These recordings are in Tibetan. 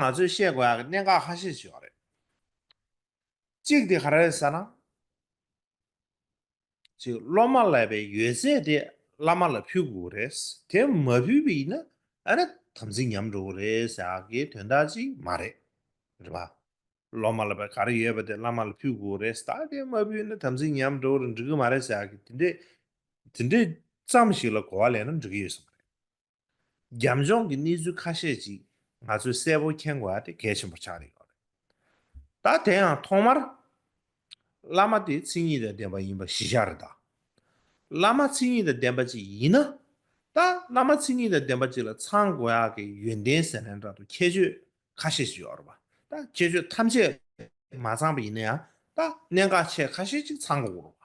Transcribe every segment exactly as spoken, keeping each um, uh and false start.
ང་ཚོས་ཤེས་དགོས་ཡག་གི་གནད་འགག་ཁ་ཤས་ཤིག་ཡོད་རེད། གཅིག་དེ་ག་རེ་རེད་ཟེར་ན། ཅིག་སློབ་མ་ལབ་པའི་ཡོད་ཚད་དེ་བླ་མ་ལ་ཕུལ་དགོས་རེད། དེ་མ་ཕུལ་བ་ཡིན་ན་ཨ་ནི་དམ་ཚིག་ཉམས་འགྲོ་གི་རེད་ཟེར་ཡག་གི་དོན་དག་ཅིག་མ་རེད། རེད་པ། སློབ་མ་ལ་བ་ག་རེ་ཡོད་པ་དེ་བླ་མ་ལ་ཕུལ་དགོས་རེད། ད་དེ་མ་ཕུལ་ན་དམ་ཚིག་ཉམས་འགྲོ་རུ་འགྲིག་གི་མ་རེད་ཟེར་ཡག་གི་དེ་འདྲས་དེ་འདྲས་ཙམ་ཞིག་ལ་གོ་བ་ལེན་ན་འགྲིག་གི་ཡོད་ས་མ་རེད། རྒྱབ་ལྗོངས་ཀྱི་གནས་ཚུལ་ཁ་ཤས་ཅིག་ང་ཚོས་གསལ་པོ་མཁྱེན་དགོས་ཡ་དེ་གལ་ཆེན་པོ་ཆགས་ཀྱི་ཡོད་རེད། ད་དེ་ཡང་ཐོག་མར་བླ་མ་དེ་མཚན་ཉིད་དང་ལྡན་པ་ཡིན་པ་གཞི་བཞག་རེད་ད། བླ་མ་མཚན་ཉིད་དང་ལྡན་པ་ཅིག་ཡིན་ན། ད་བླ་མ་མཚན་ཉིད་དང་ལྡན་པ་ཅིག་ལ་ཚང་དགོས་ཡག་གི་ཡོན་ཏན་ཟེར་ན་འདྲ་འདུག་ཁྱད་ཆོས་ཁ་ཤས་ཤིག་ཡོད་རེད་པ། ད་ཁྱད་ཆོས་ཐམས་ཅད་མ་ཚང་པ་ཡིན་ན་ཡང་ད་གནད་འགག་ཆེ་ཁ་ཤས་ཅིག་ཚང་དགོས་རེད་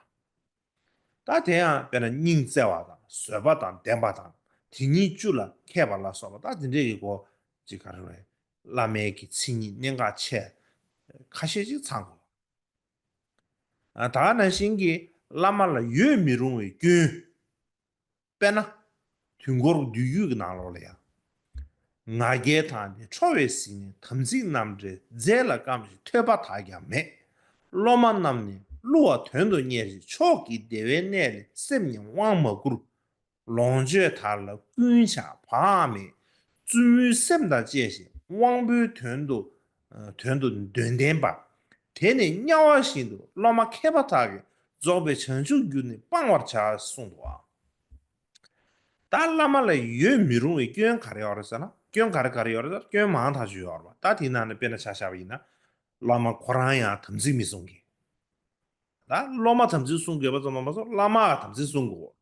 པ། ད་དེ་ཡང་དཔེར་ན་སྙིང་བརྩེ་བ་དང་བཟོད་པ་དང་ལྡན་པ་དང་དེ་ཉིད་བཅུ་ལ་མཁས་པ་ལ་སོགས་པ་ད་དེ་འདྲས་ཀྱི་སྒོ་ཅིག་ག་རེ་རེད། བླ་མའི་གི་མཚན་ཉིད་གནད་འགག་ཆེ་ཁ་ཤས་ཅིག་ཚང་དགོས། ཨ། ད་ག་ནང་བཞིན་གྱི་བླ་མ་ལ་ཡོད་མི་རུང་བའི་སྐྱོན། དཔེར་ན། དུས་འཁོར་བསྡུས་རྒྱུད་ཀྱི་ནང་ལོགས་ལ་ཡང་། ང་རྒྱལ་དང་ནི་ཁྲོ་བས་གཟིགས་ནས་དམ་ཚིག་རྣམ་བྲལ་རྫས་ལ་བརྐམ་ཞིང་ཐོས་པ་དག་ཀྱང་མེད། སློབ་མ་རྣམས་ནི་བསླུ་བ་དོན་དུ་གཉེར་ཞིང་མཆོག་གི་བདེ་བའི་གནས་ལས་སེམས་ཉིད་དབང་མ་བསྐུར། ལོངས་སྤྱོད་དག་ལ་ཀུན་ཆགས་བག་མེད། བཙུན་མོའི་སེམས་དང་བཅས་ཤིང་དབང་པོའི་དོན་དུ་དོན་དུ་འདོད་ལྡན་པ། དེ་ནི་དམྱལ་བ་བཞིན་དུ་སློབ་མ་མཁས་པ་དག་གིས་རྫོགས་པའི་བྱང་ཆུབ་རྒྱུ་ནི་སྤང་བར་བྱ་གསུངས་འདུག་ཨང་། ད་བླ་མ་ལ་ཡོད་མི་རུང་བའི་སྐྱོན་ག་རེ་ཡོད་རེད་ཟེར་ན། སྐྱོན་ག་རེ་ག་རེ་ཡོད་རེད་ཟེར་ན་སྐྱོན་མང་ཐག་ཆོད་ཡོད་རེད་པ། ད་དེའི་ནང་ནས་དཔེར་ན་ཆ་བཞག་པ་ཡིན་ན། བླ་མ་ཁོ་རང་ཡང་དམ་ཚིག་མི་སྲུང་མཁན། ད་སློབ་མ་དམ་ཚིག་སྲུང་དགོས་པ་ཙམ་མ་ཟད་བླ་མ་དམ་ཚིག་སྲུང་དགོས།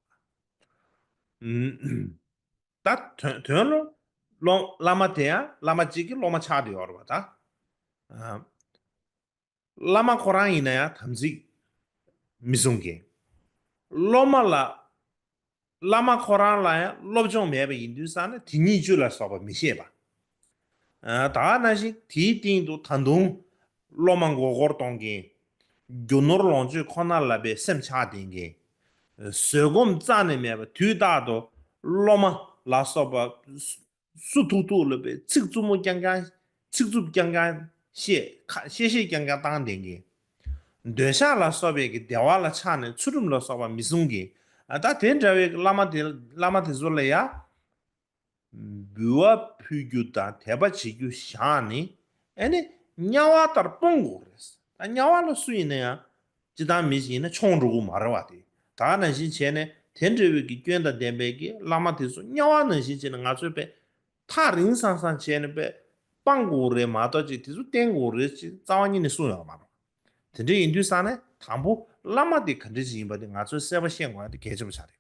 ཨུམ། ད་དོན་དོན་ལ་སློབ་བླ་མ་དེ་ཡང་བླ་མ་གཅིག་གི་སློབ་མ་ཆགས་བསྡད་ཡོད་རེད་པ་ད། ཨ། བླ་མ་ཁོ་རང་ཡིན་ན་ཡང་དམ་ཚིག་མི་སྲུང་མཁན། སློབ་མ་ལ། བླ་མ་ཁོ་རང་ལ་ཡང་སློབ་སྦྱོང་མེད་པ་ཡིན་དུས་ཙང་ན་དེ་ཉིད་བཅུ་ལ་སོགས་པ་མི་ཤེས་པ། ཨ། ད་ག་ནང་བཞིན་དེའི་སྟེང་དུ་ད་དུང་སློབ་མ་མགོ་སྐོར་གཏོང་མཁན། རྒྱུ་ནོར་ལོངས་སྤྱོད་ཁོ་ན་ལ་བའི་སེམས་ཆགས་ལྡན་མཁན། བཟོད་སྒོམ་རྩ་ནས་མེད་པ་དུས་རྟག་ཏུ་སློབ་མ་ལ་སོགས་པ་སུ་ཐུག་ཐུག་ལ་བའི་ཚིག་རྩུབ་མོ་རྐྱང་རྐྱང་། ཚིག་རྩུབ་རྐྱང་རྐྱང་བཤད་ཁ་བཤད་བཤད་རྐྱང་རྐྱང་བཏང་བསྡད་མཁན། འདོད་ཆགས་ལ་སོགས་པའི་གི་བདེ་བ་ལ་ཆགས་ནས་ཚུལ་ཁྲིམས་ལ་སོགས་པ་མི་སྲུང་གི། ཨ། ད་དེ་འདྲ་བའི་བླ་མ་དེ་བླ་མ་དེ་ཚོ་ལ་ཡ། འབུལ་བ་ཕུལ་རྒྱུ་དང་དད་པ་བྱེད་རྒྱུ་བཞག་ནས་ཨ་ནི་དམྱལ་བ་ལྟར་སྤོང་དགོས་རེད། ད་དམྱལ་བ་ལ་སུ་ཡིན་ན་ཡང་སྤྱིར་བཏང་མི་ཞིག་ཡིན་ན་མཆོང་འགྲོ་གི་མ་རེད་པ། དེ་ད་ག་ནང་བཞིན་བྱས་ནས་དེ་འདྲ་བའི་གི་སྐྱོན་དང་ལྡན་པའི་གི་བླ་མ་དེ་ཚོ་དམྱལ་བ་ནང་བཞིན་བྱས་ནས་ང་ཚོས་པས། ཐག་རིང་སང་སང་བྱས་ནས་པས་སྤང་དགོས་རེད་མ་གཏོགས་ཅིག་དེ་ཚོ་བསྟེན་དགོས་རེད་ཅེས་རྩ་བ་ཉིད་ནས་གསུངས་ཡོད་མ་རེད། དེ་འདྲ་ཡིན་དུས་ཙང་ནས་དང་པོ་བླ་མ་དེ་ག་འདྲ་ཞིག་ཡིན་པ་དེ་ང་ཚོས་གསལ་པོ་ཤེས་དགོས་ཡ་དེ་གལ་ཆེན་པོ་ཆགས་རེད།